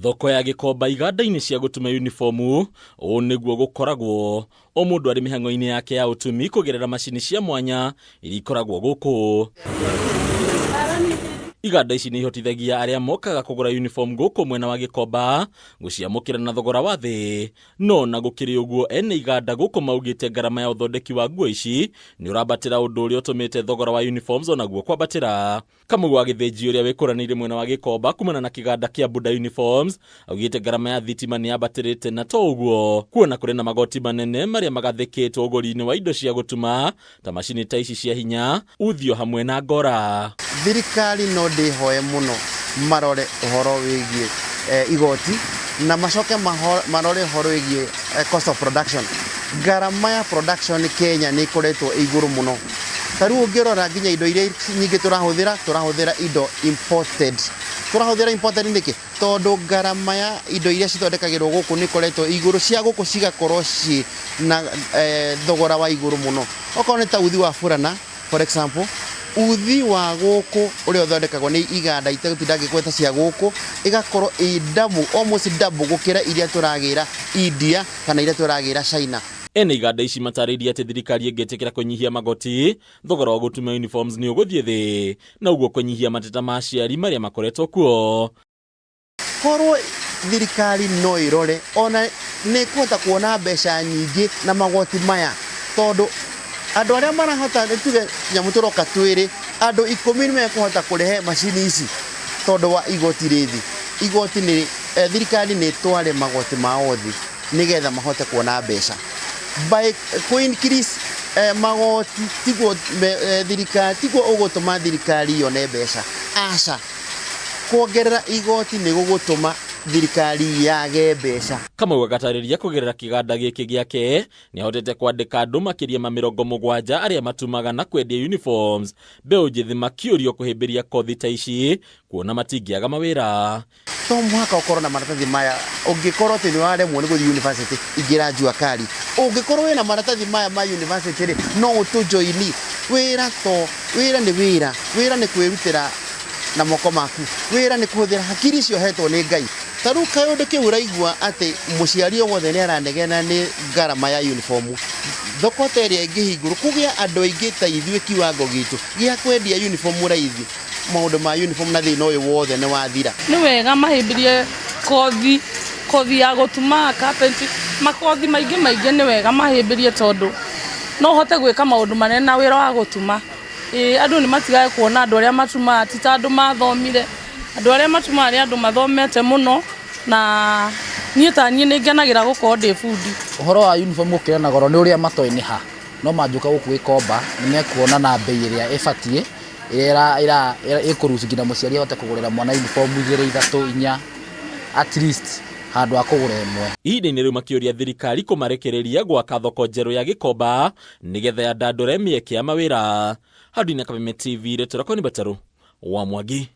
Thoko ya Gĩkomba iganda-inĩ cia gũtuma uniformu, ũũ nĩguo gũkoragwo o mũndũ arĩ mĩhang'o-inĩ yake ya ũtumi kũgerera macini cia mwanya iria ikoragwo gũkũ. Iganda ici nĩ ihotithagia arĩa mokaga kũgũra uniform gũkũ mwena wa Gĩkomba gũciamũkĩra na thogora wa thĩ. No na gũkĩrĩ ũguo ene iganda gũkũ maugĩte ngarama ya ũthondeki wa nguo ici nĩ ũrambatĩra ũndũ ũrĩa ũtũmĩte thogora wa uniforms onaguo kwambatĩra. Kamau wa Gĩthĩnji ũrĩa wĩkũranĩire mwena wa Gĩkomba kumana na kĩganda kĩa Buda Uniforms augĩte ngarama ya thitima nĩ yambatĩrĩte na to ũguo kuona kũrĩ na magoti manene marĩa magathĩkĩtwo ũgũri-inĩ wa indo cia gũtuma ta macini ta ici cia hinya, uthio hamwe na ngora. Thirikari no ndĩhoe mũno marore ũhoro wĩgiĩ igoti na macoke marore ũhoro wĩgiĩ cost of production. Ngarama ya production Kenya nĩ ĩkoretwo ĩ igũrũ mũno. Ta rĩu ũngĩrora nginya indo iria nyingĩ tũrahũthĩra, tũrahũthĩra indo imported. Tũrahũthĩra imported nĩkĩ? Tondũ ngarama ya indo iria cithondekagĩrwo gũkũ nĩ ĩkoretwo ĩ igũrũ, cia gũkũ cigakorwo ciĩ na thogora wa igũrũ mũno. Okorwo nĩ ta uthi wa burana for example, uthi wa gũkũ ũrĩa ũthondekagwo nĩ iganda itegũtinda ngĩgweta cia gũkũ, ĩgakorwo ĩ double, almost double gũkĩra iria tũragĩra India kana iria tũragĩra China. Ene iganda ici matarĩirie atĩ thirikari ĩngĩtĩkĩra kũnyihia magoti, thogora wa gũtuma uniforms nĩ ũgũthiĩ thĩ, na ũguo kũnyihia mateta ma aciari marĩa makoretwo kuo. Korwo thirikari no ĩrore ona nĩ ĩkũhota kuona mbeca nyingĩ na magoti maya, tondũ andũ arĩa marahota nĩ tuge nyamũ tũroka twĩrĩ, andũ ikũmi nĩ mekũhota kũrehe macini ici tondũ wa igoti rĩ thĩ. Igoti nĩ, thirikari nĩ ĩtware magoti mao thĩ nĩgetha mahote kuona mbeca. By kũ increase magoti tiguo thirikari, tiguo ũgũtũma thirikari yone mbeca, aca. Kuongerera igoti nĩ gũgũtũma thirikari yage mbeca. Kamau agatarĩria kũgerera kĩganda gĩkĩ gĩake nĩ ahotete kwandĩka andũ makĩria ma 70 arĩa matumaga na kwendia uniforms, mbeũ njĩthĩ makĩũrio kũhĩmbĩria kothi ta ici kuona matingĩaga mawĩra. To mũhaka ũkorwo na maratathi maya. Ũngĩkorwo atĩ nĩ waremwo nĩ gũthiĩ university, ingĩra Jua Kali. Ũngĩkorwo wĩna maratathi maya ma university rĩ, no ũtũjoini. Wĩra to, wĩra nĩ wĩra. Wĩra nĩ kwĩrutĩra na moko maku. Wĩra nĩ kũhũthĩra hakiri icio ũhetwo nĩ Ngai. Ta rĩu kaũndũ kĩu ũraigua atĩ mũciari o wothe nĩ aranegena nĩ ngarama ya uniform. Thoko ta ĩrĩa ĩngĩhingũrwo, kũgĩe andũ aingĩ ta ithuĩ kiwango gitũ gĩa kwendia uniform raithi. Maũndũ ma uniform na thĩna ũyũ wothe nĩ wathira. Nĩ wega mahĩmbĩrie kothi, kothi ya gũtuma, carpentry, makothi maingĩ maingĩ nĩ wega mahĩmbĩrie tondũ no ũhote gwĩka maũndũ manene na wĩra wa gũtuma. Ĩĩ andũ nĩ matigage kuona andũ arĩa matumaga ti ta andũ mathomire, andũ arĩa matumaga nĩ andũ mathomete mũno na niĩ ta niĩ nĩ ngenagĩra gũkorwo ndĩ bundi. Ũhoro wa uniform gũkĩra na goro nĩ ũrĩa matoĩ nĩ ha, no mangĩũka gũkũ Gĩkomba nĩ mekuona na mbei ĩrĩa ĩbatiĩ. Ĩrĩa ĩkũruhusu nginya mũciari ahote kũgũrĩra mwana uniform igĩrĩ, ithatũ, inya at least handũ ha kũgũra ĩmwe. Ihinda-inĩ rĩu makĩũria thirikari kũmarekereria gwaka thoko njerũ ya Gĩkomba nĩgetha yandandũre mĩeke ya mawĩra. Handũ-inĩ Kameme TV, rĩtwa rĩakwa nĩ Batarũ wa Mwangi.